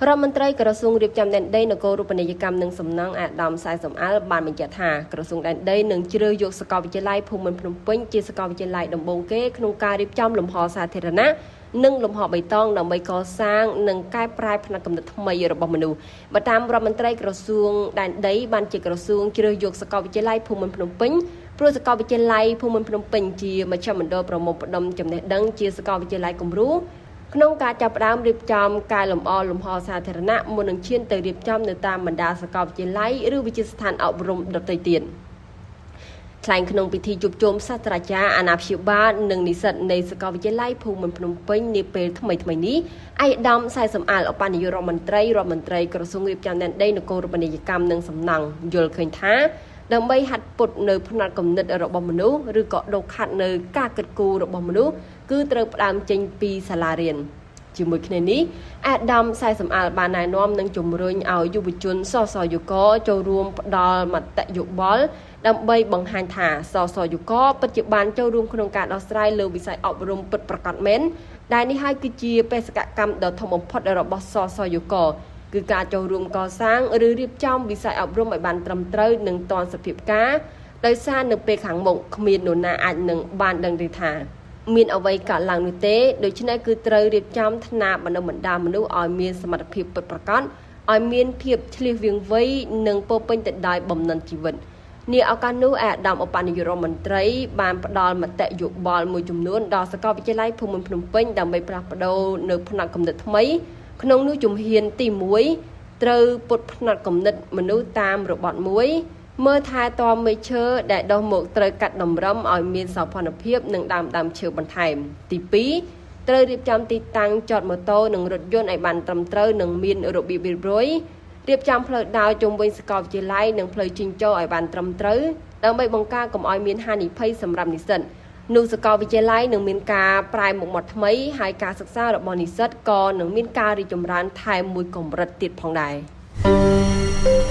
រដ្ឋមន្ត្រីក្រសួងរៀបចំដែនដីនគររូបនីយកម្មនិងសំណង់អាដាមសែសំអាល់បានបញ្ជាក់ថាក្រសួងដែនដីនឹងជ្រើសយកសាកលវិទ្យាល័យភូមិន្ទភ្នំពេញជាសាកលវិទ្យាល័យដំបូងគេក្នុងការរៀបចំលំហសាធារណៈនិងលំហបៃតងដើម្បីកសាងនិងកែប្រែផ្នត់គំនិតថ្មីរបស់មនុស្សបើតាមរដ្ឋមន្ត្រីក្រសួងដែនដីបានជាក្រសួងជ្រើសយកសាកលវិទ្យាល័យភូមិន្ទភ្នំពេញព្រោះសាកលវិទ្យាល័យភូមិន្ទភ្នំពេញជាមជ្ឈមណ្ឌលប្រមូលផ្ដុំចំណេះដឹងជាសាកលវិទ្យាល័យគំរូក្នុងការចាប់ផ្ដើមរៀបចំកែលម្អលំហសាធារណៈមុននឹងឈានទៅរៀបចំនៅតាមបណ្ដាសាកលវិទ្យាល័យឬវិទ្យាស្ថានអប់រំដទៃទៀតថ្លែងក្នុងពិធីជួបជុំសាស្ត្រាចារ្យអាណាព្យាបាលនិងនិស្សិតនៃសាកលវិទ្យាល័យភូមិន្ទភ្នំពេញនាពេលថ្មីៗនេះឯកឧត្តមសែសំអាល់ឧបនាយករដ្ឋមន្ត្រីរដ្ឋមន្ត្រីក្រសួងរៀបចំដែនដីនគររូបនីយកម្មនិងសំណង់យល់ឃើញថាដើម្បីហាត់ពត់នៅផ្នត់គំនិតរបស់មនុស្សឬក៏ដុសខាត់នៅការគិតគូររបស់មនុស្សគឺត្រូវផ្ដើមចេញពីសាលារៀនជាមួយគ្នានេះអាដាមសែសំអាល់បានណែនាំនិងជំរុញឲ្យយុវជនសសយុកចូលរួមផ្ដល់មតិយោបល់ដើម្បីបង្ហាញថាសសយុកពិតជាបានចូលរួមក្នុងការដោះស្រាយលើវិស័យអប់រំពិតប្រាកដមែនដែលនេះហើយគឺជាបេសកកម្មដ៏ធំបំផុតរបស់សសយុកគឺការចូលរួមកសាងឬរៀបចំវិស័យអប់រំឲ្យបានត្រឹមត្រូវនិងទាន់សភាពការដោយសារនៅពេលខាងមុខគ្មាននរណាអាចនឹងបានដឹងទេថាមានអ្វីកើតឡើងនោះទេដូច្នេះគឺត្រូវរៀបចំថ្នាបណ្ដុះបណ្ដាលមនុស្សឲ្យមានសមត្ថភាពពិតប្រាកដឲ្យមានភាពឆ្លៀសវៀងវៃនិងពោពេញទៅដោយបំណិនជីវិតនាឱកាសនោះអាដាមឧបនាយករដ្ឋមន្ត្រីបានផ្ដល់មតិយោបល់មួយចំនួនដល់សាកលវិទ្យាល័យភូមិន្ទភ្នំពេញដើម្បីផ្លាស់ប្ដូរនៅផ្នត់គំនិតថ្មីក្នុងនោះជំហានទី1ត្រូវពុតផ្នត់គំនិតមនុស្សតាមរបត់មួយមើលថែទាំមែកឈើដែលដុះមកត្រូវកាត់តម្រឹមឲ្យមានសោភ័ណភាពនិងដើមដើមឈើបន្ថែមទី2ត្រូវរៀបចំទីតាំងចតម៉ូតូនិងរថយន្តឲ្យបានត្រឹមត្រូវនិងមានរបៀបរៀបរយរៀបចំផ្លូវដើរជុំវិញសាកលវិទ្យាល័យនិងផ្លូវចេញចូលឲ្យបានត្រឹមត្រូវដើម្បីបង្ការកុំឲ្យមានហានិភ័យសម្រាប់និស្សិតនោះសាកលវិទ្យាល័យនឹងមានការប្រែមុខមាត់ថ្មីហើយការសិក្សារបស់និស្សិតក៏នឹងមានការរីកចម្រើនថែមមួយកម្រិតទៀតផងដែរ។